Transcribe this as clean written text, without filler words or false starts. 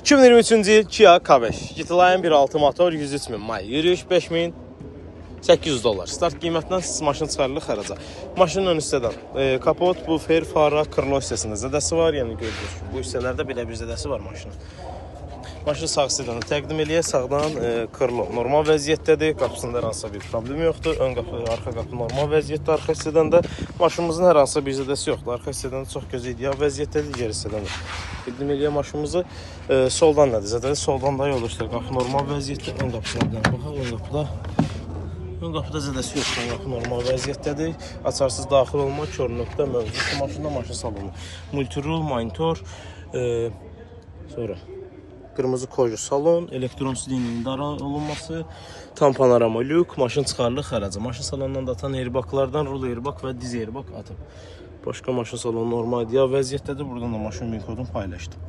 2023-cü il Kia K5. GT-Line 1.6 motor, 103 min may yürüyüş, 5800 dollar. Start qiymətindən siz maşın çıxarılır xaraca. Maşının ön hissədən kapot, bufer, fara, krilo hissəsində zədəsi var. Yəni gördüyünüz kimi bu hissələrdə belə bir zədəsi var maşının. Maşını sağ hissədən də təqdim eləyək. Sağdan krilo normal vəziyyətdədir. Qapısında hər hansısa bir problem yoxdur. Ön qapı, arxa qapı normal vəziyyətdə. Arxa hissədən də maşınımızın hər hansısa bir zədəsi yoxdur. Arxa hissədən də çox gözəl ideal vəziyyətdədir. Digər hissədən də təqdim eləyək maşınımızı. Soldan nədir? Zədəli soldan da yoldaşlar. Qapı normal vəziyyətdə. Ön qapısına bir dənə baxaq. Ön qapıda zədəsi yoxdur, ön qapı normal vəziyyətdədir. Açarsız daxil olma, kör nöqtə mövcuddur. Maşında maşın salonu, multirul, monitor, sonra qırmızı koju salon, elektron sidinin idarə olunması, tam panorama lük, maşın çıxarılır xaraca. Maşın salonundan da atan airbaglardan rul airbag və diz airbag atıb. Başqa maşın salonu normal ideal vəziyyətdədir. Buradan da maşın VIN kodunu paylaşdım.